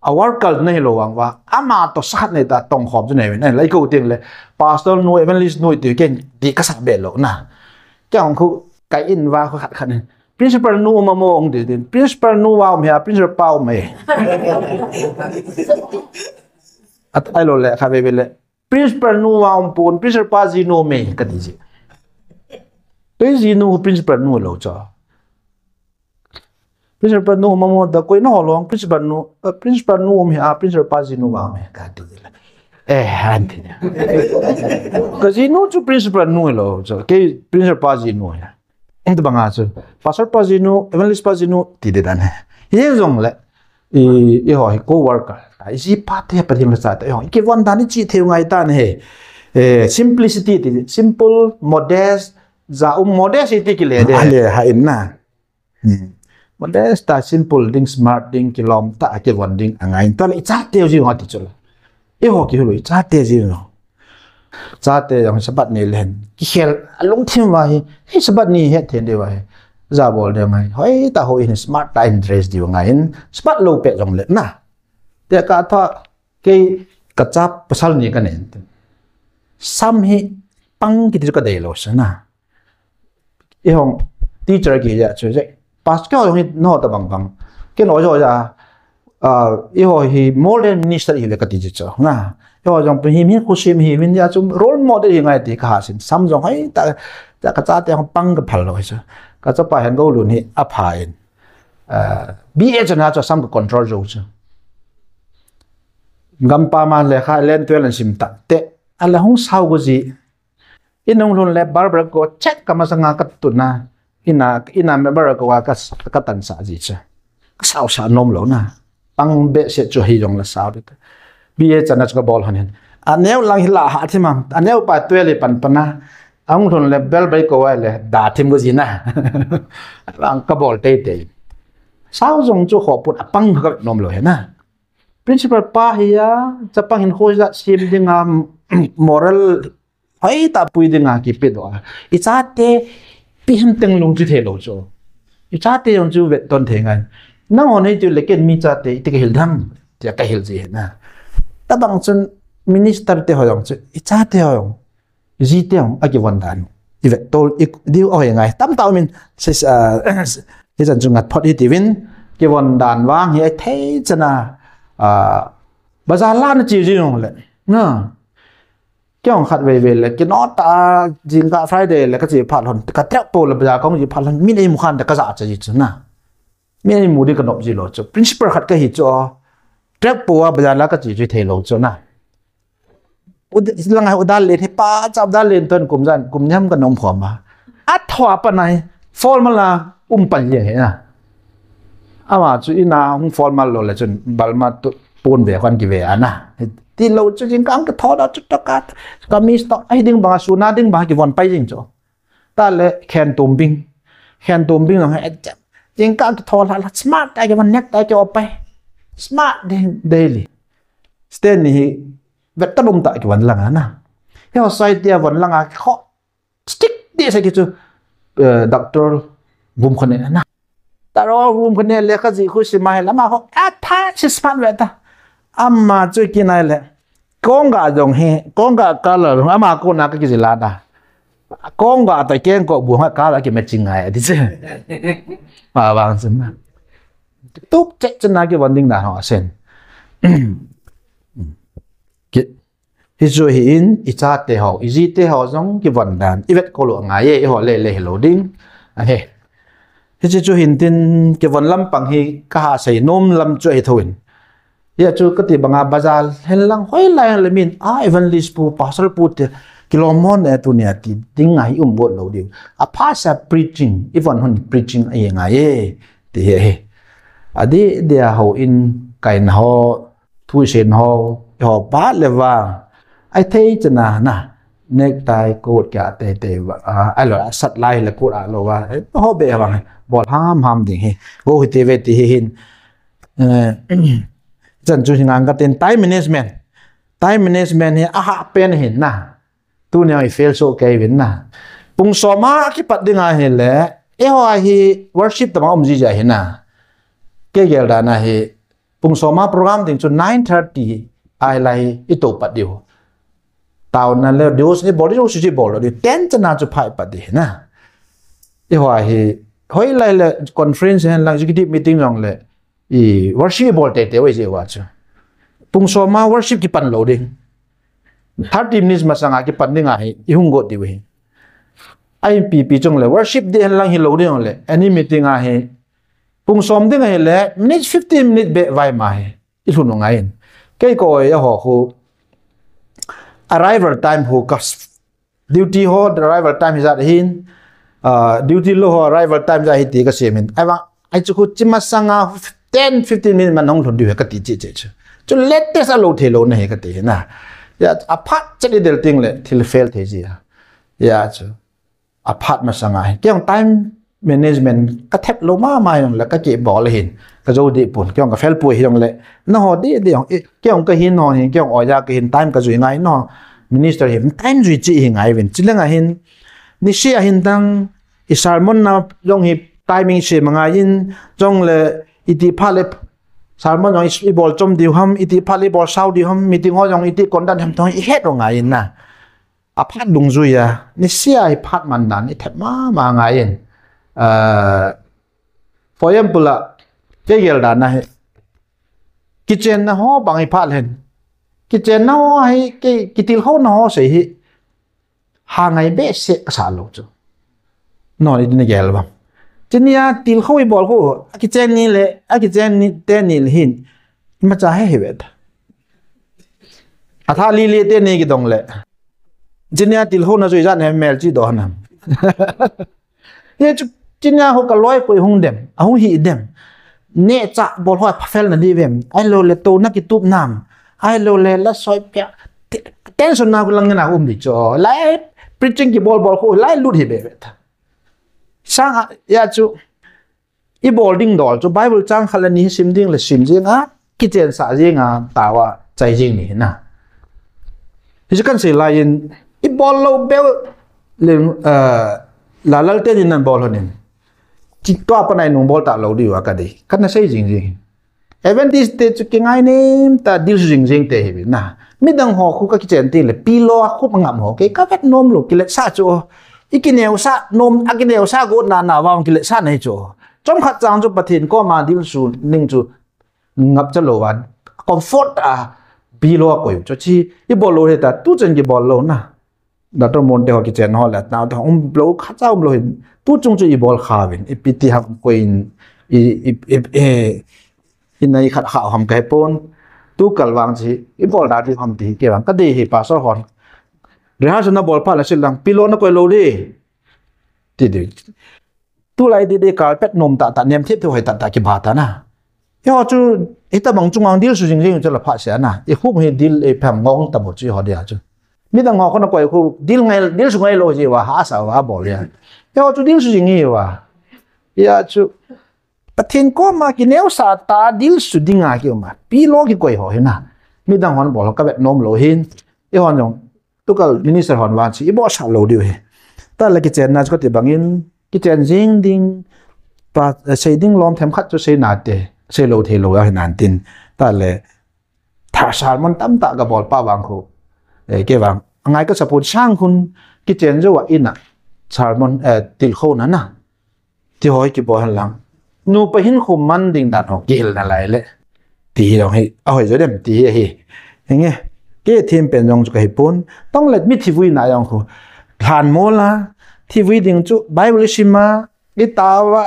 a worker na hi lo vang va, ama to sakhat nei ta tong khom chu nei ve, nei lai ko ting le, pastor nu, evangelist nu ti ken di ka sa be lo na. Kya hong khu, kai in va khu khat khat nei. Principal nu ma mo ong ti tin. Principal nu va um hia, principal pa um e. At ai lo le, kha ve ve le. Principal nu va um pon, principal pa ji nu me, ka ti ji. Kei ji nu, principal nu lo cha. Principal nu ma mo da koi na ho long, principal nu, eh, principal nu um hi a, principal pa ji nu va um hi, ka ti le. Eh, han ti. Ka ji nu chu principal nu lo, chu ke principal pa ji nu ya. Eng tu banga chu, pastor pa ji nu, evangelist pa ji nu, ti de dan he. Ye jong le, i, i ho hi co-worker. I ji pa te pa lim sa ta, i ho, i ki von dan i chi theu ngai ta ne he. Eh, simplicity ti, simple, modest, ja um modest ti ki le de. Ale ha in na. Hmm. Modest ta simple ding, smart ding, kilom ta, a kivon ding, a ngai. Ta le, i chate ji ho ti chu le. I ho ki hu le, i chate ji ho. Chate jong Sabbath ni len. Ki khel, a lungthim va hi, hi Sabbath ni he then de va hi. Ja bol de ngai. Hoi ta ho in smart ta in dress di ngai in. Sabbath lo pe jong le na. Te ka tha, kei ka cha pasal ni ka nen. Sam hi pang kiti chu ka dei lo sa na. I hong teacher ki ja chu je. Pastor hong hi no ta bang bang. Ken o jo ja. Ah, i ho hi more than minister hi le ka ti chu. Na. I ho jong hi mi khu sim hi min ja chu role model hi ngai ti ka ha sin. Sam jong hai ta, ta ka chate hong pang ka phal lo chu. Ka chapa hen go lun hi a pha in. Ah, B A chana chu sam ka control jo chu. Gam pa ma le kha len tuel an sim ta. Te, a le hong sao go ji. I nung lhun le barber ko chet ka masanga ka tuna. Ina, ina me barber ko ka, ka tan sa ji cha. Ka sao sa nom lo na. Pang be se chu hi jong la sao de. B A chana chu ka bol han hin. A neu lang hi la ha thi ma. A neu pa tuel i pan pana. Ang lhun le barber ko le da thim go ji na. Lang ka bol tei tei. Sao jong chu ho put a pang ka nom lo he na. Principal pa hi a, chapang hin kho ja sim ding a moral Hoi ta pui ding a kipe do a. I chate pi hem teng lung chu thei lo chu. I chate jong chu vet ton thei ngai. Nang hon hei tu le ken mi chate i ti ka hil dam. Ti ka hil ji na. Tabang chun minister te ho jong chu. I chate ho jong. I ji te jong a kivon dan. I vet tol i diu a hoi ngai. Tam ta min sis, ah, hi chan chu ngat phot hi ti vin. Kivon dan vang hi a thei chana. Ah, bazar la na chi ji jong le. Na. Kei hong khat vei vei le, kei no ta, jingkah Friday le, ka chi phat lhon, ka trek po le, bazar kong chi phat lhon, min ei mu khan te ka ja cha ji chu na. Min ei mu di ka nop ji lo chu. Principal khat ka hi chu. Trek po a, bazar la ka chi chu thei lo chu na. U d-, lang ai u dal le, he pa cha u dal le, ton kum jan, kum nyam ka nom khom a. A thua pa nai, Formal a um pan jeng hi na. Ama chu ina hung formal lou le chun balma tu pon ve kon kive ana. Tilou chu jingkah kithol a chu toka kamis to ahi ding banga suna ding banga kivon pai jing chu. Tale khen tumbing. Khen tumbing jong he jingkah kithol la smart a kivon necktie ki opai. Smart ding daily. Stand ni hi vet ta um ta kivon lang ana. He society a von langa kho stick ti sa ki chu doctor gum khone na. Doctor gum khone le kha ji khu si mai lama ho a tha si smart ve ta. Ama chu kinai le kongga jong he kongga color ama kona ka kijila da. Kongga ta kengkoh bu ha color ki matching ngai ati che. Ma bang sim na. Tuk che che na kivon ding dan ho asen. Ki Hichu hi in, ichate ho, ijite ho jong kivon dan, ivet kol u angai e, iho le le hilou ding. Ahe. Hichu chu hin tin, kivon lampang hi kaha sei nom lam chu ahi thou in. Hia chu kati banga bazar hen lang hoilai le min, a evangelist pu, pastor pu te, kilom mo ne tunia ti ding ahi um got lou ding. Apha sa preaching, ivon hon preaching ahi ngai e, ti hi ahi. Adeh dia ho in kaina ho, thuisen ho, ho pa le vang. Ai thei chana na. Necktie coat kya te te va. Ai lo sat lai le coat a lo va. Ho be vang. Bol ham ham ding hi. Go hi te ve ti hi hin. Chan chu hingang ka ten time management. Time management hi aha pen hin na. Tunia i fail so kei vin na. Pung soma kipat dinga hi le. Eiho hi worship tama um ji ja hi na. Kei gel da na hi. Pung soma program ding chu nine thirty ai lai i to pat diu. Tao na le diu si bol diu si bol diu. Ten chana chu phai pat di na. I hoi hi hoi lai le conference hen lang executive meeting jong le i worship bol te te wei je wa chu. Pung soma worship ki pan lo ding. Thirty minutes masanga ki pan ding ahi i hung got diu hi. Ai pi pi chung le worship di hen lang hi lo ding le any meeting ahi Pung som ding ahile, minute fifteen minute beh vai ma hi. I lhun u ngai in. Kei ko ya ho khu arrival time ho ka duty ho arrival time hi jat hin, uh, duty lo ho arrival time jat hi ti ka siam in. Ai vang ai chu khu chi masanga ten fifteen minute man hong lhun diu he ka ti chi chi chu. Chu latest a lo thei lo na he ka ti na. Ya a phat chali del ting le thil fail thei ji ya. Ya chu. A phat masanga hi. Kei jong time management ka thep lo mama jong le ka kibol hin. Ka jo di pun. Kei jong ka fail pui hi jong le. Na ho di di jong. Kei jong ka hin ho hin. Kei jong oja ka hin time ka jui ngai no. Minister hi time jui chi hi ngai vin. Chi le nga hin. Ni si a hin dang. I sermon na jong hi timing si ma ngai in. Jong le i ti pha le sermon jong i bol chom diu ham. I ti pha le i bol sau diu ham. Meeting ho jong i ti kon dan ham thong i het ro ngai in na. A phat dungjui a, ni sia hi phat man dan, i thep mama ngai in. Uh, for example, a, kei gel dan a hi, kichen na ho bang hi phat hen. Kichen na ho hi, kei, kitil ho na ho sei hi, ha ngai be se ka sa lo chu. No, i ni gel bang. Chinia til ho i bol ho, a kichen ni le, a kichen ni te ni le hin, ma cha he he vet. A tha li li te ni ki dong le. Chinia til ho na zui zan he mel chi do na. Ye chu chinia ho ka loi koi hung dem, a hung hi dem. Ne cha bol ho pha fel na di vem. Ai lo le to na ki tup nam. Ai lo le la soi pia. Tension na ku lang na um di cho. Lai preaching ki bol bol ho lai lut hi be be ta. Sang a ya chu. I bol ding dol chu Bible chang khat le ni sim ding le sim jing a, kichen sa jing a, tawa chai jing ni na. Hi chu kan sei lai in, i bol lo bel le, uh, la lal te ni nan bol honin. Chi to pa nai nung bol ta lo di wa ka di. Kan na sei jing jing. Adventist te chu ki ngai nem ta dil jing jing te hi na. Mi dang ho khu ka kichen ti le pi lo a khu ngam ho ke ka vet nom lo ki le sa chu. I ki neu sa nom a ki neu sa go na na wa ki le sa nei chu. Chom khat chang chu Pathen koma dil su ning chu ngap cha lo van. Comfort a pi lo a koi chu chi i bol lo he ta tu chen ki bol lo na. Doctor Mon te ho kichen ho le na ta um lo kha cha um lo hin. Tu chung chu i bol kha vin. I pi ti ha koi in i i i i nai khat kha ham kai pon. Tu kal vang chi i bol da ti ham ti ke vang ka de hi pastor hon. Rehearsal na bol pha la sil lang pi lo na koi lo di. Ti di. Tulai di di carpet nom tah tah, nem thip thip hoi tah tah kiba ta na. Eiho chu, hitabang chunga dil su jing jing chu la pha sia na. I khum hi dil ei phem ngong ta bo chu eiho dia chu. Midang ho kona koi khu dil ngai, dil su ngai lou ji uva, hasa uva bol a. Eiho chu dil su jing hi uva. Hia chu, Pathen koma kineosah tah dil su dinga ki um a. Pilou kikoi ho hi na. Midang hon bol ho ka vet nom lou hin. Eihon jong, tukal minister hon vang chu i bol sah lou diu hi. Tah le kichenna chu kati bangin, kichen jing ding, pa, eh, sei ding lom them khat chu sei nante, sei lou thei lou ahi nan tin. Tah le, tha sermon tamtah ka bol pa vang khu. Eh, kei vang, angai ka support sang khun, kichen jou a in a, sermon, eh, tilkhou na na. Ti hoi kibol hen lang. Nupa hin khu man ding dan ho kihil nalai le. Ti hi jong hi, ahoi jo dem ti hi ahi. Hinge, kei thim pen jong chu ka hi pon. Tong le mi thivui na jong khu. Lhan mol a, thivui ding chu Bible i sim a, i tao a,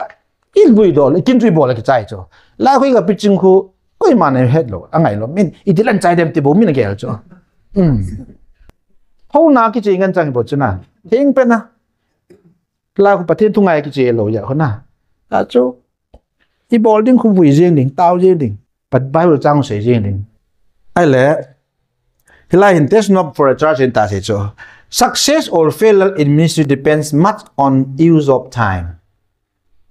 i lui dol, i kin tui bol a kichai chu. Lai khu i ka preaching khu, koima nei het lou, angai lou. Min, i dilan chai dem ti bou min a gel chu. Hmm. Ho na kiche ngen chang bou chu na. Thing pen na. Lai khu Pathen thu ngai kiche lou ya khu na. A chu, i bol ding khu vui jing ding, tao jing ding. Pat Bible chang sei jing ding. Ahile, hilai hin test not for a church in ta sei chu. Success or failure in ministry depends much on use of time.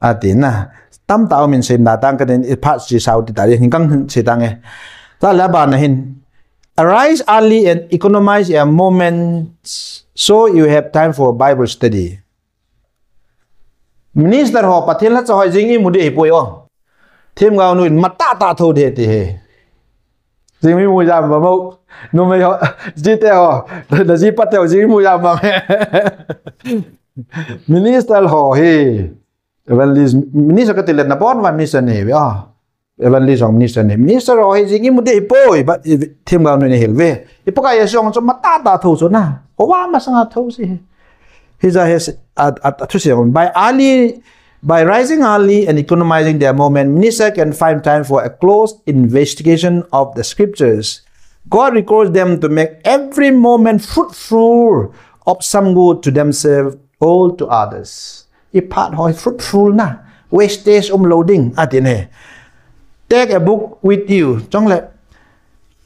Ati na. Tamtah um in sei na tang ka tin i phat si sau ti ta ding hin kang sei tang e. Tah le abana hin. Arise early and economize a moment so you have time for Bible study. Minister ho Pathen lhacha hoi jing i mu ding hi poi o. Themgao nu in matah tah tho ding ti hi. Jing i mu jam ba mo. Numei ho, ji te ho, na ji pa te ho jing i mu jam ba. Minister ho hi. Evangelist, minister ka ti le na bon va minister nei ve o. Evangelist jong minister nei. Minister ho hi jing i mu ding hi poi, but i themgao nu nei hil ve. I Pakai Jesu jong chu matah tah tho chu na. Ho va masanga tho si. Hija hi a, a, a thu sei, by early, by rising early and economizing their moment, minister can find time for a close investigation of the scriptures. God requires them to make every moment fruitful of some good to themselves or to others. I phat ho hi fruitful na, wastage um lou ding, ati ne. Take a book with you. Chong le,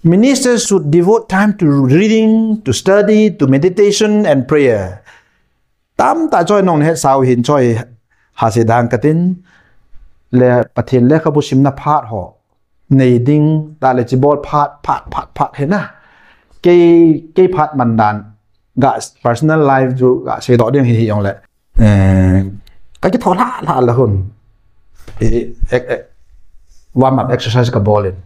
ministers should devote time to reading, to study, to meditation and prayer. Tamtah choi nong het sau hin choi ha se dang ka tin. Le Pathen lekhabu simna phat ho. Nei ding, tah le chi bol phat, phat, phat, phat hi na. Kei, kei phat man dan. Ga personal life chu ga sei doh ding hi, hi jong le. Eh, ka ki tho la, la, la hun. Eh, eh, eh, warm up exercise ka bol in.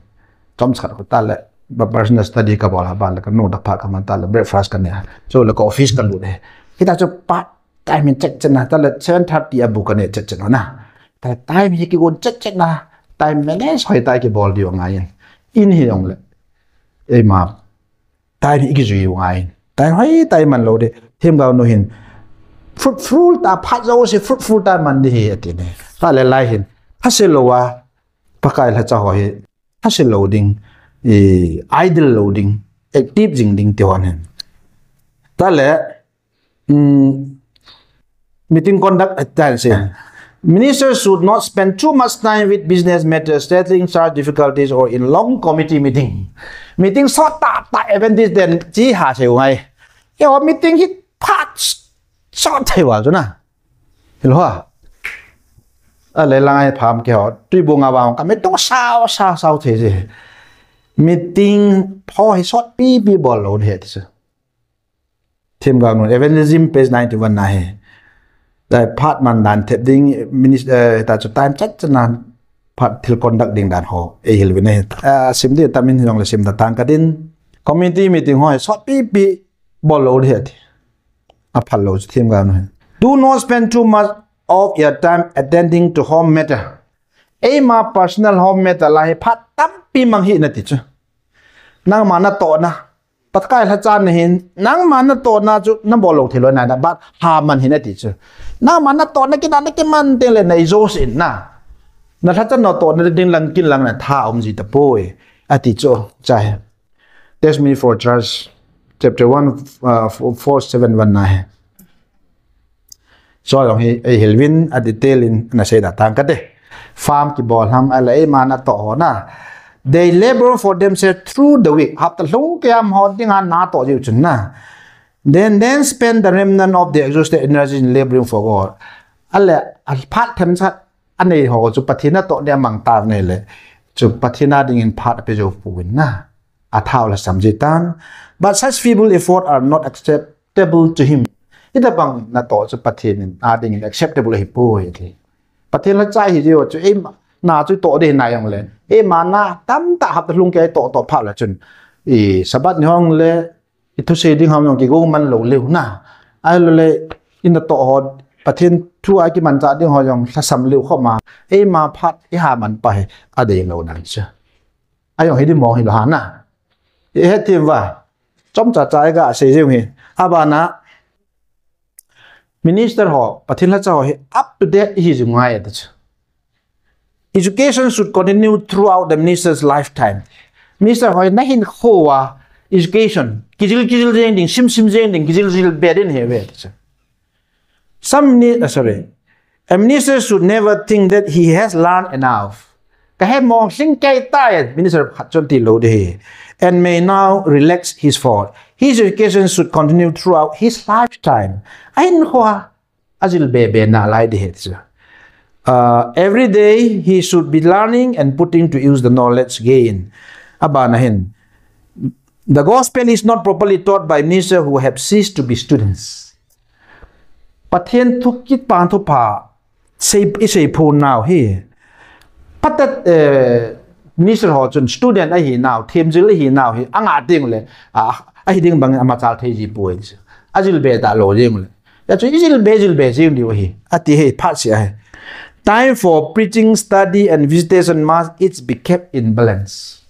Chom chat ko tah le, ba personal study ka bol ha ban le ka nu da pha ka man tah le breakfast ka ne. Chu le ka office ka lut e. Hita chu part time in chet chet na, tah le seven thirty a bu ka ne chet chet na. Tah le time hi ki gon chet chet na. Time manage hoi tai ki bol diu ngai in. In hi jong le. Eima. Time hi i kijui u ngai. Time hoi, time man lou ding. Themgao nu hin. Fruitful tah phat jouse fruitful tah man ding hi ati ne. Tah le lai hin. Thase lou a. Pakai lhacha ho hi. Thase lou ding. I idle lou ding. Active jing ding ti hon hin. Tah le, mm, meeting conduct at time se. Ministers should not spend too much time with business matters, settling church difficulties, or in long committee meeting. Meeting sot tah tah Adventist den chi ha se u ngai. Eiho meeting hi phat sot thei val chu na. Hilou ha. A le lang ai pham ke ho. Tui bu nga vang ka meeting sao sao sao thei se. Meeting pho hi sot pi pi bol lou he ti se. Themgao nu evangelism page ninety-one na hi. Tah phat man dan thep ding minister, eh, tah chu time chet chet na phat thil conduct ding dan ho. Ei hil vin e. Ah, sim ding tam in jong le sim da tang ka tin. Community meeting ho sot pi pi bol lou ding hi ati. A phal lou chu themgao nu hi. Do not spend too much of your time attending to home matter. Eima personal home matter la hi phat tampi mang hih in ati chu. Nangma natohna. Pakai lhacha na hin, nangma natohna chu na bol lou thei lou na, but ha man hih in ati chu. Nangma natohna kina na kiman teng le na i jo sin na. Na lhacha natohna ding lang kin lang na tha um ji ta poi. Ati chu, chai. Testimony for Church, chapter one, uh, four, four seven one na hi. Chua jong hi, eihil uvin a detail in ana seida tang kate. Farm kibol ham, ahileh eima natoh ho na. They labor for themselves through the week. Hapta lhung keiya amaho dinga natoh jiu chun na. Then, then spend the remnant of their exhausted energy in laboring for God. Ahileh, aphat themcha anei ho chu Pathen natoh ni amang tang nai le. Chu Pathen a dingin phat ape jou pouvin na. Athao lhasam ji tan. But such feeble effort are not acceptable to him. Hitabang natoh chu Pathen a dingin acceptable ahipoi ti. Pathen lhacha hi jiu chu eima na chu toh ding nai jongle. Eima na tamtah hapta lhung keiya toh toh phat le chun. I Sabbath ni hung le, i thusei ding ham jong kigo man lou leu na. Ahilou le, i natoh ho, Pathen thu a kimanchah ding ho jong lhasam leu khop ma. Eima phat, i ha man pa hi, adei lou nan chu. Ajong hi di mong hilou ha na. I het thim uva. Chomcha cha i ga sei jing hi. Abana, minister ho, Pathen lhacha ho hi up to date ihi jing ngai ati chu. Education should continue throughout the minister's lifetime. Minister ho nahinkhoa education, kijil kijil jeng ding, sim sim jeng ding, kijil jil be ding ahi ve ati chu. Some mini-, uh, sorry. A minister should never think that he has learned enough. Kahe mong lhing kei tai, minister khat chun ti lou ding ahi. And may now relax his fault. His education should continue throughout his lifetime. Ahinkhoa, ajil be be nalai ding ahi chu. Uh, every day he should be learning and putting to use the knowledge gained. Abana hin. The gospel is not properly taught by ministers who have ceased to be students. Pathen thu kipana thupha sei, i seiphon nau hi. Phatet, eh, minister ho chun student ahi nau, themjil ahi nau hi, anga ding le, a, ahi ding bang amachal thei ji poi. Ajil be talou jing le. Hijeh chun i jil be, jil be jing diu ahi. Ati hi, phat seh ahi. Time for preaching, study and visitation must each be kept in balance.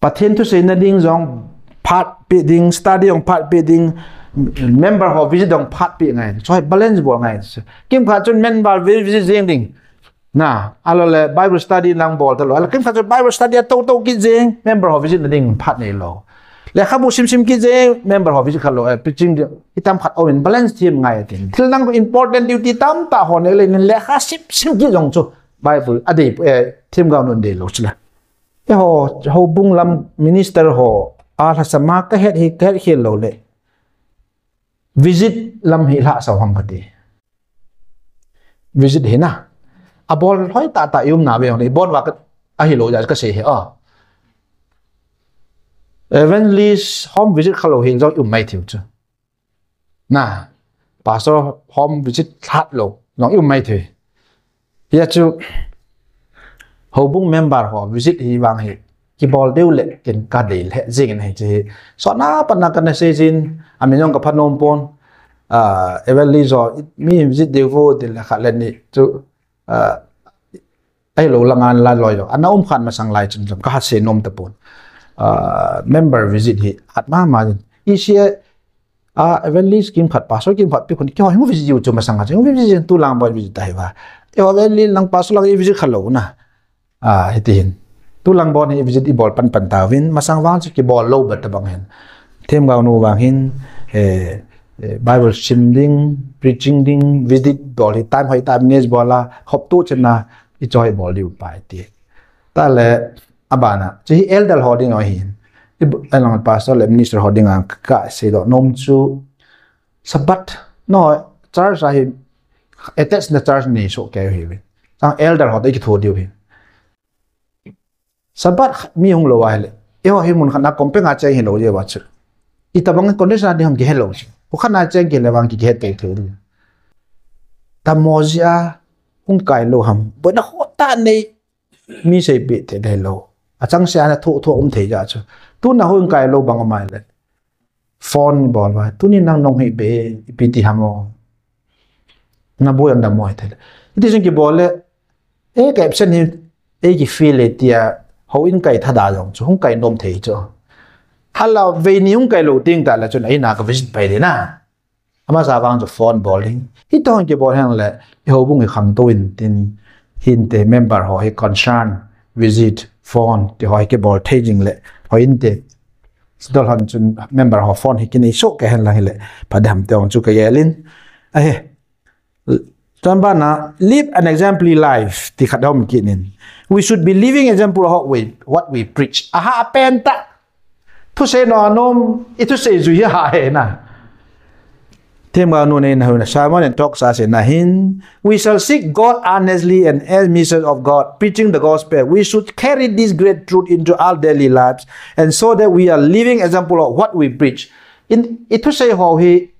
Pathen thusei na ding jong phat pe ding, study jong phat pe ding, member ho visit jong phat pe ngai. Choi balance bol ngai. Kimkhat chun member vi-, visit jing ding. Na, ahilou le Bible study lang bol talou. Ahilou kimkhat chun Bible study a to to kit jing, member ho visit na ding phat neilou. Lekhabu sim sim kit jing, member ho visit khalou, eh, preaching ding. Itam khat omin balance them ngai tin. Thil dang important duty tamtah ho nei le, lekha sim sim kit jong chu. Bible, adei, eh, themgao nun deilou chu la. Eiho, houbung lam minister ho, a lhasam a kahet hi, kahet khel lou le. Visit lam hi lhasam ham kati. Visit hi na. Abol lhoi tah tah i um na ve jong le, ibon uva ka, ahilou jeh a kasei hi, a. Evangelist home visit khalou hi jong i um mai thei u chu. Na, pastor home visit lhat lou, jong i um mai thei. Hijeh chun, houbung member ho visit hi vang hi, kibol diu le, ken kadei le, jing in ahi chu hi. Sotna patna kana sei jin, amin jong kapha nom pon, ah, evangelist ho, mi visit diu vo, ti le khat le ni, chu, ah, ahilou lang a la loi jong. Ana um khan masang lai chun jong, kaha sei nom tapon. Ah, member visit hi, hat mama jin. I sei, a, evangelist kimkhat, pastor kimkhat, pi khun, keiho hung visit jiu chu masang a, hung visit jiu tu lang boi visit ahi va. Eiho evangelist lang pastor lang i visit khalou na. A, hiti hin. Tu lang boi hi visit i bol pan pan tauvin, masang vang chu kibol lou bet tabang hin. Themgao nu vang hin, eh, eh, Bible sim ding, preaching ding, visit bol hi time hoi time manage bol a, hop tu chen na, i choi bol diu pai ti. Tale, abana, chu hi elder ho ding ahi. I bu-, along pastor le minister ho ding a ka, ka sei doh nom chu. Sabbath, no, church ahi, attach na church nei soh kei u hi ve. Chang elder ho te kitho diu hi. Sabbath mi hung lou ahile. Eiho hi mun khat na company a cheng hilou jeh uva chu. Itabang condition a ding ham kihe lou chu. Khu khat na cheng kile vang ki, kihe thei thei ding. Tamo jeh a hung kai lou ham. Boina ho tah nei mi seipeh thei lou. Achangseh a na thoh thoh um thei jeh chu. Tuna hung kai lou bang amai le. Phone bol uva. Tuni nang nong hi be, ipi ti ham o. Na boi an da moi thei le. Iti jong kibol le. E ka absent hi, e ki feel le tia. Houin kai thada jong chu. Hung kai nom thei chu. Hala vei ni hung kai lou ding tale chun a ina ka visit pai le na. Amasa vang chu phone bol ding. Hiti hon kibol heng le, i houbung i khangtou in tin, hinte member ho hi concern, visit, phone, ti ho hi kibol thei jing le, hoi inte. Sidol hon chun member ho phone hi kinei soh kei hen lang hile, pha dam te ong chu ka gel in. Ahi. Chun bana, live an exemplary life, ti khat hom kit in. We should be living example of what we, what we preach. Aha, pen ta. Thusei nom nom, i thusei jui ha he na. Themgao nu nei na huna, sermon and talk sa se na hin. We shall seek God earnestly and as ministers of God, preaching the gospel. We should carry this great truth into our daily lives and so that we are living example of what we preach. In, i thusei ho hi,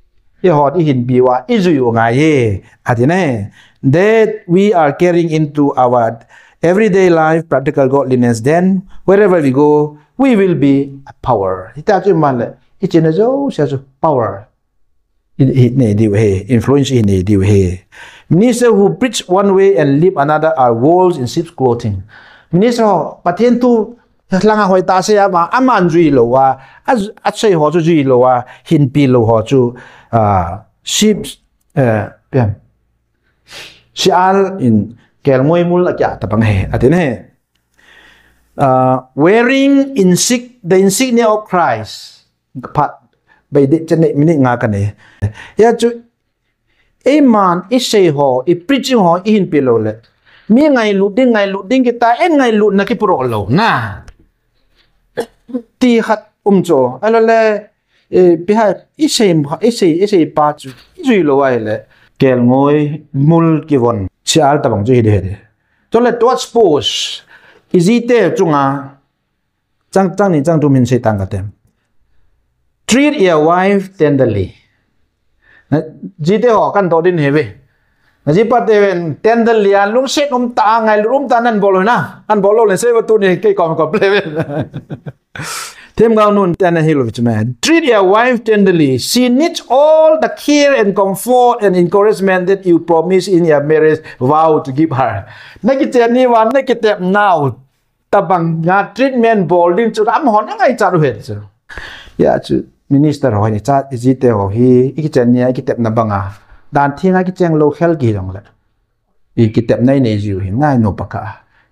i ho i hin biwa, i jui u ngai he. Ati na he. That we are carrying into our everyday life, practical godliness, then wherever we go, we will be a power. Hita chu man le, i chena jo sia chu power. I, i nei diu he, influence i nei diu he. Minister who preach one way and live another are wolves in sheep's clothing. Minister ho, Pathen thu langa hoi ta se ama, aman jui lo a, a, a sei ho chu jui lo a, hin pi lo ho chu, a, sheep, eh, pian. Sial in kelngoi mul a kia tabang he, ati na he. Uh, wearing insig-, the insignia of Christ. Phat, bai de chene minute nga ka nei. Ya chu, ei man, i sei ho, i preaching ho, i hin pi lo le. Mi ngailut ding, ngailut ding kita, en ngailut na ki pro lo na. Ti khat um chu. Alo le, eh, pi ha, i sei, i sei, i sei pa chu. I jui lo ai le. Kelngoi, mul ki von. Sial tabang chu hi de he de. Chule towards spouse. I ji te chunga. Chang, chang ni chang thum hin sei tang ka tem. Treat your wife tenderly. Na, ji te ho kan do din he ve. Na ji pa te ven tenderly a lungset um ta ngailut um ta nan bol na. An bol lo le sei va tu ni kei kom kom le ve. Themgao nun ten a hilo chuma. Treat your wife tenderly. She needs all the care and comfort and encouragement that you promise in your marriage vow to give her. Na ki chen ni van, na ki tep nau. Tabang nga treatment bol ding chu ram hon a ngaichat u he chu. Ya chu minister ho ni cha i ji te ho hi i ki chen ni a i ki tep na banga. Dan thing a ki cheng lo khel ki jong le. I ki tep nai nei jiu hi ngai no pa ka.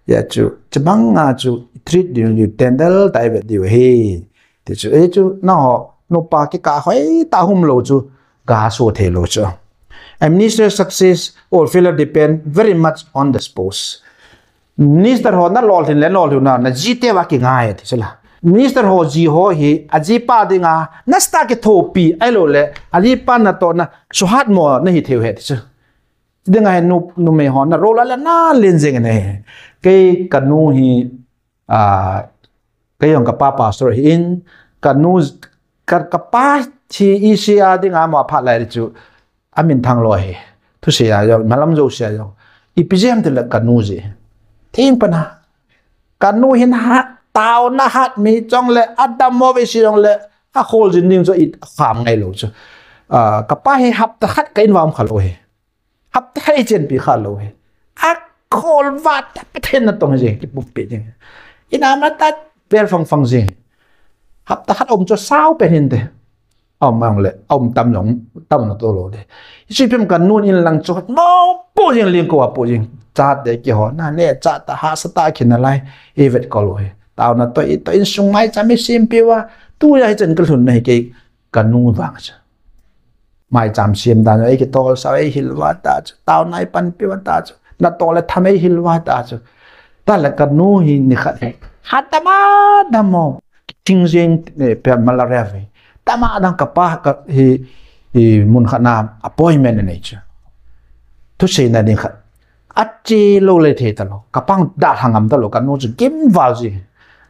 Ya chu, chabang nga chu treat diu, diu tender tai vet diu he. Ti chu, e chu, na ho, no pa ki ka hoi ta hum lo chu, ga so thei lo chu. A minister success or failure depend very much on the spouse. Minister ho na lol hin le lol hu na, na ji te va ki ngai ti chu la. Minister ho ji ho hi, a ji pa dinga, na sta ki thopi, ai lo le, a ji pa na to na, suhat mo na hi theu he ti chu. Dinga he nu, numei ho na role a le na len jeng ne. Kei ka nu hi, a, kei jong ka pa pastor hi in, ka nu, ka, ka pa thi i si a dinga mo phat lai chu, a min thang lo hi. Thusei a jong, malam jo sia jong. I pi jem te le ka nu ji. Thing pana. Ka nu hin ha, tao na hat mi chong le, a dam mo ve si jong le, a khol jin ding chu i kham ngai lo chu. A, ka pa hi hapta khat ka in vam kha lo hi. Hapta hai chen pi kha lo he. A khol va ta Pathen na tong jing, ki pumpi jing. Ina ma ta bel fang fang jing. Hapta hat um cho sao pen hin te. Om ang le, om tam long, tam na to lo de. Isi pem ka nun in lang cho hat mo pu jing ling ko pu jing. Cha te ki ho, na ne cha ta ha sa ta ki na lai. E vet ko lo he. Tao na to i to in sung mai cha mi sim pi wa. Tu ya hi chen ka lhun na hi ke ka nu vang cha. Mai cham sim dan, ei ki tol sa, ei hil va ta chu. Tao nai pan pi va ta chu. Na tol le tham ei hil va ta chu. Ta le ka nu hi ni khat hi. Ha ta ma da mo. Thing jing, eh, pe malaria ve. Ta ma dang ka pa ka hi, hi mun khat na appointment nei chu. Thusei na ding khat. A chi lo le thei ta lo. Ka pang da hangam ta lo. Ka nu chu kim val ji.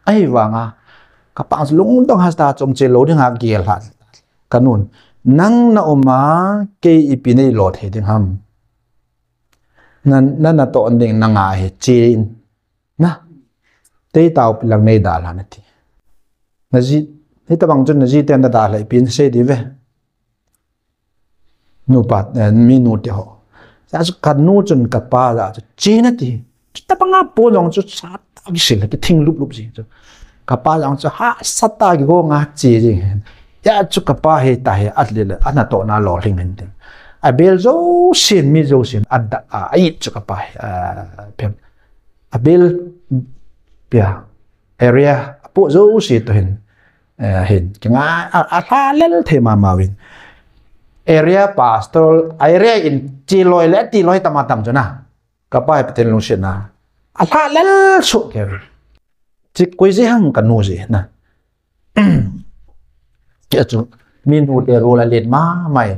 Ai vanga. Ka pang lung dong has ta chom che lo ding ha gel ha. Ka nun, nang na um a, kei ipi nei lo thei ding ham. Na, na, na to ding na nga he chin. Na, tei tao pi lang nei da la na ti. Na ji, hita bang chun na ji ten da da la ipi na sei di ve. Nu pa, eh, mi nu te ho. Sa chu ka nu chun ka pa da chu chin na ti. Chu ta pa nga po jong chu sa ta ki sil ki thing lup lup ji chu. Ka pa jong chu ha sa ta ki go nga chi ji. Ya chu ka pa he ta he at le le ana to na lo hling hin tin. A bel jo sin mi jo sin a da a, a it chu ka pa he, a, pem. A bel pia area a po jo si to hin. Eh, hin, kinga, a, alha lel thei mama uvin. Area pastor, area in chi loi le, ti loi tama tam chu na. Kapa hi Pathen lungsetna. Alha lel suh kei uvin. Chi koi ji ham kanu ji na. Kei chu, mi nu te role alen mama e.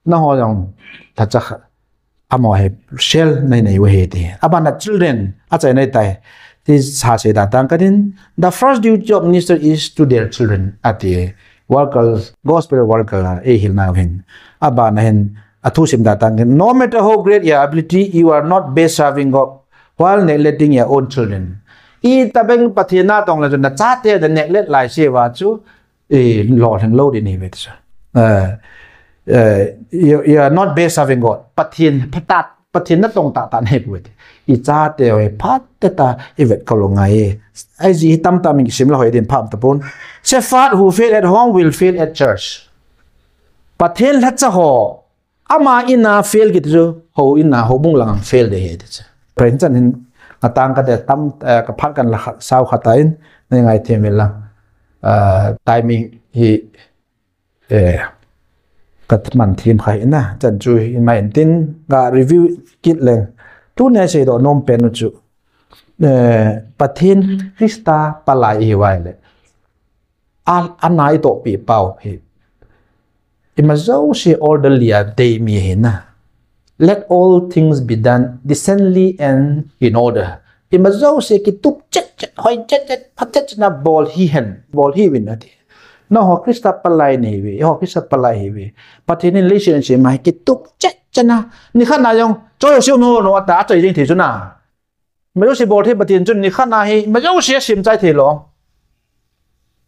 Nangho jong, thacha kha, amaho hi share nei nei uve ti. Abana children, achaina ahitai. Ti sa sei da tang katin, the first duty of minister is to their children, ati. Workers, gospel worker, eihil na hin. Abana hin, athusim da tang katin, no matter how great your ability, you are not best serving God while neglecting your own children. Itabang Pathen natong le chu nachate na neglect lai seh uva chu, eh, lolhing lou ding ahi ve ti chu. Eh, eh, you, you are not best serving God. Pathen phatah, Pathen natong tahtah nahi poi ti. Ichate hi phatah tah a ivet kol u ngai e. Ajeh hi tamtah min kisim le hoi ding pha um tapon. Shepherd who fail at home will fail at church. Pathen lhacha ho, ama in a fail kiti chu, houin a, houbung lang a fail ding ahi ti chu. President hin atang kate tam, eh, kaphat kan la kha, sao khat a in, nei ngaithem uvin lang. Ah, timing hi, eh, kaman them kha ina, chan chu hi mai in tin, ka review kit leng. Tunia seidoh nom pen u chu, eh, Pathen Christa palai ihiuva ahile, a, ana itohpi pau hi, ima jouse orderly a dei mi ahi na. Let all things be done decently and in order. Ima jouse kitup chet chet, hoi chet chet, pha chet chet na bol hihen, bol hiuvin ati. Nangho Christa palai nahiuve, eiho Christa palai ihiuve. Pathen in leiset a asem hi kitup chet chet na. Nikhat na jong, choi jouse um hon o ati a, achoi jing thei chu na. Ima jouse bol thei Pathen chun nikhat na hi, ima jouse asem chai thei lou.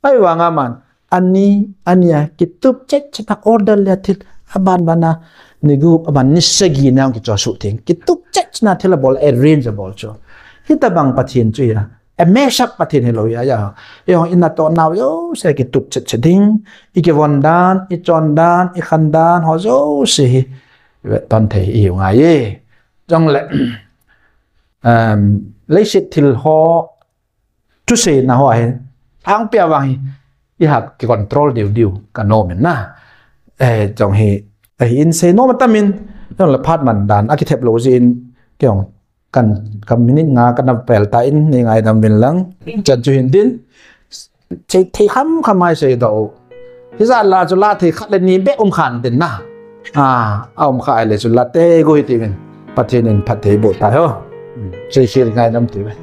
Ahivanga aman, ani, ani a, kitup chet chet na order le thil, aban ban a, ni gup, aban ni sagi na kichoh suh thei. Kitup chet chet na thil abol, arrange abol chu. Hitabang Pathen chu ahi a. A mess up Pathen hilou ahi a. Eiho, i natoh nau jouse kitup chet chet ding. I kivon dan, i chon dan, i khan dan, ho jouse hi. Ton thei ihiu ngai e. Jongle, um, leiset thil ho, thuseina ho ahi, thangpia vang hi, i ha kicontrol diu diu ka nom in na. Eh, jong hi, eh, in seinom atamin, jong le phat man dan, akithep lou jeh in, kei jong kan, ka minute nga kana pel tan, nei ngaidam uvin lang, chan chu hin tin, Thei, thei kham kham a isei doh u. Hijat la chu la thei khat le ni beh um khan tin na. A, aum kha ahile chu la tei go hiti uvin. Pathen in phatthei boh tai ho. Sei sei ngai nam ti ve.